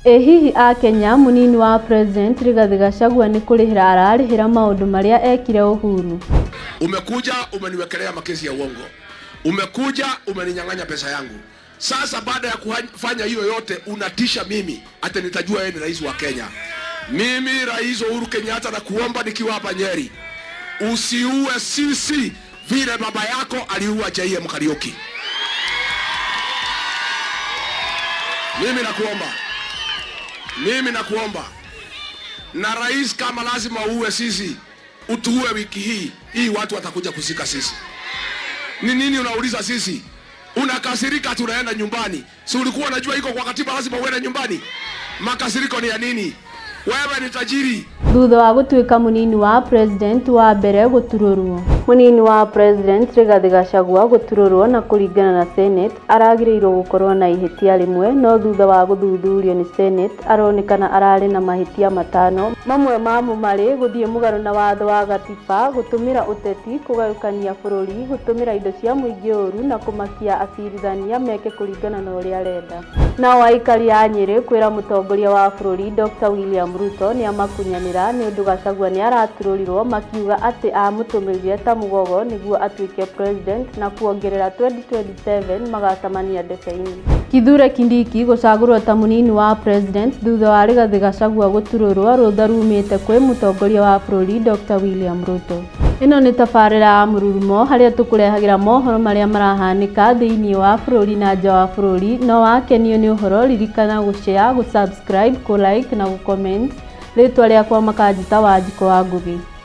Ĩ hihi akenya mũnini wa President Rigathĩ Gachagua nĩ kũrĩhĩra ararĩhĩra maũndũ marĩa ekire Uhuru? Umekuja umeniwekelea makesi ya uongo, umekuja umeninyang'anya pesa yangu. Sasa baada ya kufanya hiyo yote unatisha mimi ati nitajua yeye ni rais wa Kenya. Mimi Rais Uhuru Kenyatta nakuomba nikiwa hapa Nyeri, usiue sisi vile baba yako aliua JM Kariuki. Mimi nakuomba, mimi nakuomba na rais, kama lazima uue sisi, utuue wiki hii hii, watu watakuja kuzika sisi. Ni nini unauliza sisi? Unakasirika, tunaenda nyumbani. Si ulikuwa unajua iko kwa katiba lazima uende nyumbani? Makasiriko ni ya nini? Wewe ni tajiri. Thutha wa gũtuĩka mũnini wa president wa mbere gũturũrwo. Mũnini wa president Rigathĩ Gachagua gũturũrwo na kũringana na Senate aragĩrĩirwo gũkorwo na ihĩtia rĩmwe no thutha wa gũthuthurio nĩ Senate aronekana ararĩ na mahĩtia matano, mamwe mamo marĩ gũthiĩ mũgarũ na watho wa gatiba, gũtũmĩra ũteti kũgayũkania bũrũri, gũtũmĩra indo cia mũingĩ ũru na kũmakia acirithania meke kũringana na ũrĩa arenda. Nao aikari a Nyĩrĩ kwĩra mũtongoria wa bũrũri Dr William Ruto nĩamakunyanĩra nĩũndũ Gachagua nĩaraturũrirwo makiuga atĩ amũtũmĩrire ta mũgogo nĩguo atuĩke president na kuongerera 2027 magacemania ndebe-inĩ. Kithure Kindiki gũcagũrwo ta mũnini wa president thutha wa Rigathĩ Gachagua gũturũrwo rũtha rumĩte kwĩ mũtongoria wa bũrũri Dr William Ruto. Ĩno nĩ tabarĩra ya Mũrurumo harĩa tũkũrehagĩra mohoro marĩa marahanĩka thĩinĩ wa bũrũri na nja wa bũrũri. No wakenio nĩ ũhoro ririkana gũ-share, gũ-subscribe, kũ-like na gũ-comment. Rĩtwa rĩakwa makanjĩta Wanjikũ wa Ngũgĩ.